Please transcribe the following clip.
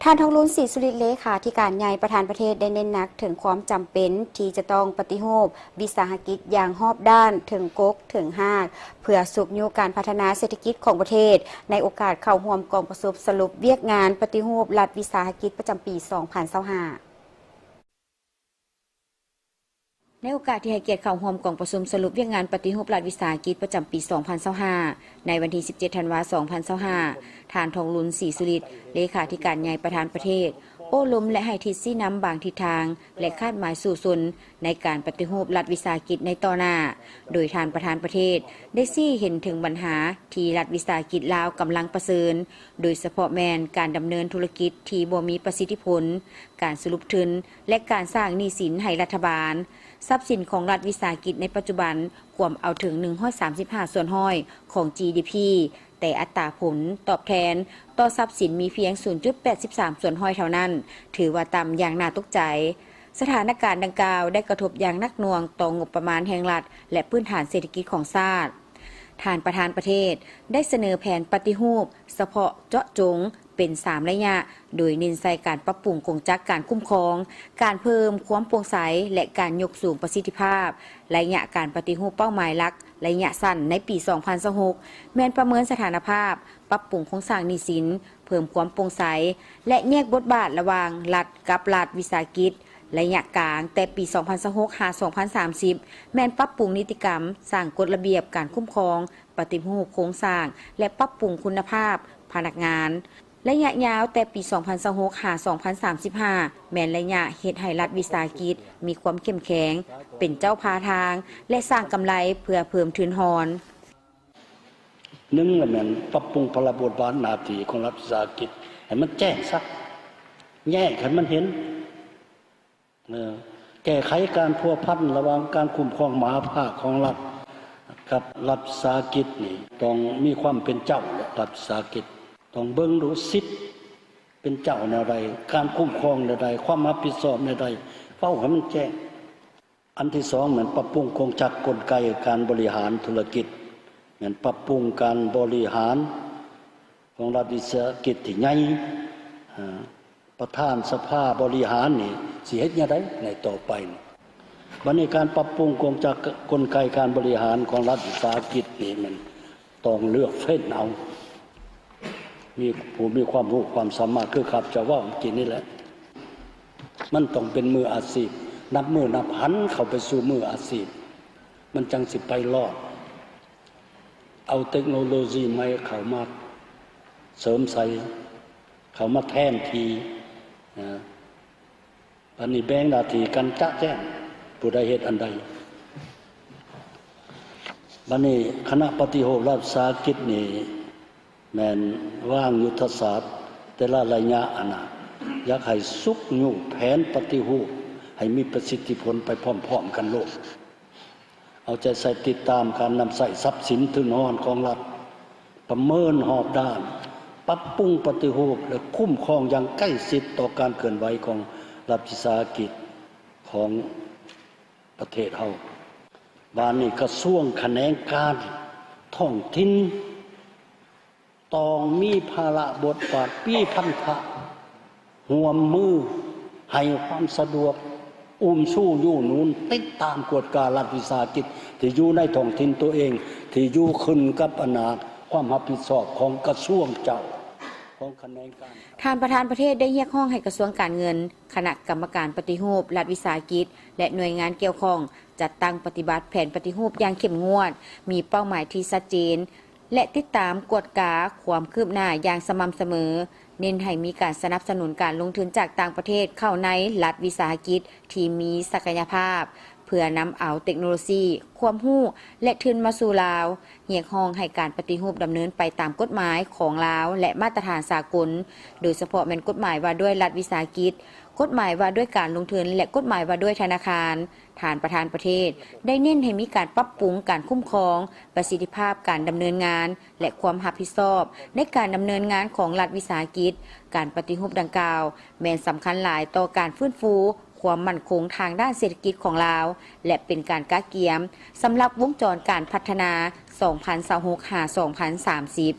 ທ່ານ ທອງລຸນ ສີສຸລິດ ເລຂາທິການໃຫຍ່ ປະທານປະເທດ ໄດ້ເນັ້ນໜັກເຖິງຄວາມຈຳເປັນທີ່ຈະຕ້ອງປະຕິຮູບວິສາຫະກິດຢ່າງຮອບດ້ານ, ເຖິງກົກເຖິງຮາກ, ເພື່ອຊຸກຍູ້ການພັດທະນາເສດຖະກິດຂອງປະເທດ ໃນໂອກາດເຂົ້າຮ່ວມກອງປະຊຸມສະຫຼຸບວຽກງານປະຕິຮູບລັດວິສາຫະກິດປະຈຳປີສອງພັນຊາວຫ້າ. ໃນໂອກາດທີ່ໃຫ້ກຽດເຂົ້າຮ່ວມກອງປະຊຸມສະຫຼຸບວຽກງານປະຕິຮູບລັດວິສາຫະກິດປະຈຳປີສອງພັນຊາວຫ້າ ໃນວັນທີສິບເຈັດ ທັນວາ ສອງພັນຊາວຫ້າ, ທ່ານ ທອງລຸນ ສີສຸລິດ ເລຂາທິການໃຫຍ່ປະທານປະເທດ ໂອ້ລົມ ແລະ ໃຫ້ທິດຊີ້ນຳບາງທິດທາງ ແລະ ຄາດໝາຍສູ້ຊົນໃນການປະຕິຮູບລັດວິສາຫະກິດໃນຕໍ່ໜ້າ, ໂດຍທ່ານປະທານປະເທດໄດ້ຊີ້ເຫັນເຖິງບັນຫາທີ່ລັດວິສາຫະກິດລາວກຳລັງປະເຊີນ, ໂດຍສະເພາະແມ່ນການດຳເນີນທຸລະກິດທີ່ບໍ່ມີປະສິດທິຜົນ, ການສະຫຼຸບທຶນ ແລະ ການສ້າງໜີ້ສິນໃຫ້ລັດຖະບານ. ຊັບສິນຂອງລັດວິສາຫະກິດໃນປັດຈຸບັນກວມເອົາເຖິງໜຶ່ງຮ້ອຍສາມສິບຫ້າສ່ວນຮ້ອຍຂອງ ຈີດີພີ, ແຕ່ອັດຕາຜົນຕອບແທນຕໍ່ຊັບສິນມີພຽງສູນຈຸດແປດສິບສາມສ່ວນຮ້ອຍເທົ່ານັ້ນ, ຖືວ່າຕ່ຳຢ່າງໜ້າຕົກໃຈ. ສະຖານະການດັ່ງກ່າວໄດ້ກະທົບຢ່າງໜັກໜ່ວງຕໍ່ງົບປະມານແຫ່ງລັດ ແລະ ພື້ນຖານເສດຖະກິດຂອງຊາດ. ທ່ານປະທານປະເທດໄດ້ສະເໜີແຜນປະຕິຮູບສະເພາະເຈາະຈົງເປັນສາມໄລຍະ, ໂດຍເນັ້ນໃສ່ການປັບປຸງກົງຈັກການຄຸ້ມຄອງ, ການເພີ່ມຄວາມໂປ່ງໃສ ແລະ ການຍົກສູງປະສິດທິພາບ. ໄລຍະການປະຕິຮູບເປົ້າໝາຍຫຼັກໄລຍະສັ້ນໃນປີສອງພັນຊາວຫົກ ແມ່ນປະເມີນສະຖານະພາບ, ປັບປຸງໂຄງສ້າງໜີ້ສິນ, ເພີ່ມຄວາມໂປ່ງໃສ ແລະ ແຍກບົດບາດລະຫວ່າງລັດກັບລັດວິສາຫະກິດ. ໄລຍະກາງແຕ່ປີສອງພັນຊາວຫົກຫາສອງພັນສາມສິບ ແມ່ນປັບປຸງນິຕິກຳ, ສ້າງກົດລະບຽບການຄຸ້ມຄອງ, ປະຕິຮູບໂຄງສ້າງ ແລະ ປັບປຸງຄຸນນະພາບພະນັກງານ. ໄລຍະຍາວແຕ່ປີສອງພັນຊາວຫົກຫາສອງພັນສາມສິບຫ້າ ແມ່ນໄລຍະເຮັດໃຫ້ລັດວິສາຫະກິດມີຄວາມເຂັ້ມແຂງ, ເປັນເຈົ້າພາທາງ ແລະ ສ້າງກຳໄລເພື່ອເພີ່ມທຶນຮອນ. ໜຶ່ງລະແມ່ນປັບປຸງພາລະບົດບາດໜ້າທີ່ຂອງລັດວິສາຫະກິດໃຫ້ມັນແຈ້ງຊັດ, ແຍກໃຫ້ມັນເຫັນ, ເອີ ແກ້ໄຂການພົວພັນລະຫວ່າງການຄຸ້ມຄອງມະຫາພາກຂອງລັດກັບລັດວິສາຫະກິດນີ້ ຕ້ອງມີຄວາມເປັນເຈົ້າ ແລະ ລັດວິສາຫະກິດຕ້ອງເບິ່ງດູສິດເປັນເຈົ້າແນວໃດ, ການຄຸ້ມຄອງແນວໃດ, ຄວາມຮັບຜິດຊອບແນວໃດ, ເວົ້າໃຫ້ມັນແຈ້ງ. ອັນທີສອງແມ່ນປັບປຸງກົງຈັກກົນໄກການບໍລິຫານທຸລະກິດ, ແມ່ນປັບປຸງການບໍລິຫານຂອງລັດວິສາຫະກິດທີ່ໃຫຍ່, ອາ ປະທານສະພາບໍລິຫານນີ້ຊິເຮັດແນວໃດໃນຕໍ່ໄປນີ້. ບັດນີ້ການປັບປຸງກົງຈັກກົນໄກການບໍລິຫານຂອງລັດວິສາຫະກິດນີ້ແມ່ນຕ້ອງເລືອກເຟ້ນເອົາ ມີຜູ້ມີຄວາມຮູ້ຄວາມສາມາດ ຄືຂ້າພະເຈົ້າເວົ້າເມື່ອກີ້ນີ້ແຫຼະ. ມັນຕ້ອງເປັນມືອາຊີບ, ນັບມື້ນັບຫັນເຂົ້າໄປສູ່ມືອາຊີບ, ມັນຈັ່ງຊິໄປລອດ. ເອົາເຕັກໂນໂລຊີໃໝ່ເຂົ້າມາເສີມໃສ່, ເຂົ້າມາແທນທີ່, ນະ. ບັດນີ້ແບ່ງໜ້າທີ່ກັນຈະແຈ້ງ ຜູ້ໃດເຮັດອັນໃດ. ບັດນີ້ຄະນະປະຕິຮູບລັດວິສາຫະກິດນີ້ ແມ່ນວາງຍຸດທະສາດແຕ່ລະໄລຍະຫັ້ນນະ, ຢາກໃຫ້ຊຸກຍູ້ແຜນປະຕິຮູບໃຫ້ມີປະສິດທິຜົນໄປພ້ອມໆກັນໂລດ. ເອົາໃຈໃສ່ຕິດຕາມການນຳໃຊ້ຊັບສິນທຶນຮອນຂອງລັດ, ປະເມີນຮອບດ້ານ, ປັບປຸງປະຕິຮູບ ແລະ ຄຸ້ມຄອງຢ່າງໃກ້ຊິດຕໍ່ການເຄື່ອນໄຫວຂອງລັດວິສາຫະກິດຂອງປະເທດເຮົາ. ບາດນີ້ກະຊວງຂະແໜງການທ້ອງຖິ່ນ ຕ້ອງມີພາລະບົດບາດປີພັນທະ ຮ່ວມມືໃຫ້ຄວາມສະດວກ ອຸ້ມຊູຍູ້ໜູນ ຕິດຕາມກວດກາລັດວິສາຫະກິດທີ່ຢູ່ໃນທ້ອງຖິ່ນຕົວເອງ ທີ່ຢູ່ຂຶ້ນກັບອຳນາດຄວາມຮັບຜິດຊອບຂອງກະຊວງເຈົ້າ ຂອງຂະແໜງການ. ທ່ານປະທານປະເທດໄດ້ຮຽກຮ້ອງໃຫ້ກະຊວງການເງິນ, ຄະນະກຳມະການປະຕິຮູບລັດວິສາຫະກິດ ແລະ ໜ່ວຍງານກ່ຽວຂ້ອງ ຈັດຕັ້ງປະຕິບັດແຜນປະຕິຮູບຢ່າງເຂັ້ມງວດ, ມີເປົ້າໝາຍທີ່ຊັດເຈນ ແລະ ຕິດຕາມກວດກາຄວາມຄືບໜ້າຢ່າງສະໝ່ຳສະເໝີ, ເນັ້ນໃຫ້ມີການສະໜັບສະໜູນການລົງທຶນຈາກຕ່າງປະເທດເຂົ້າໃນລັດວິສາຫະກິດທີ່ມີສັກກະຍະພາບ ເພື່ອນຳເອົາເຕັກໂນໂລຊີ, ຄວາມຮູ້ ແລະ ທຶນມາສູ່ລາວ. ຮຽກຮ້ອງໃຫ້ການປະຕິຮູບດຳເນີນໄປຕາມກົດໝາຍຂອງລາວ ແລະ ມາດຕະຖານສາກົນ, ໂດຍສະເພາະແມ່ນກົດໝາຍວ່າດ້ວຍລັດວິສາຫະກິດ, ກົດໝາຍວ່າດ້ວຍການລົງທຶນ ແລະ ກົດໝາຍວ່າດ້ວຍທະນາຄານ. ທ່ານປະທານປະເທດໄດ້ເນັ້ນໃຫ້ມີການປັບປຸງການຄຸ້ມຄອງ, ປະສິດທິພາບການດຳເນີນງານ ແລະ ຄວາມຮັບຜິດຊອບໃນການດຳເນີນງານຂອງລັດວິສາຫະກິດ. ການປະຕິຮູບດັ່ງກ່າວແມ່ນສຳຄັນຫຼາຍຕໍ່ການຟື້ນຟູຄວາມໝັ້ນຄົງທາງດ້ານເສດຖະກິດຂອງລາວ ແລະ ເປັນການກະກຽມສຳລັບວົງຈອນການພັດທະນາສອງພັນຊາວຫົກຫາສອງພັນສາມສິບ.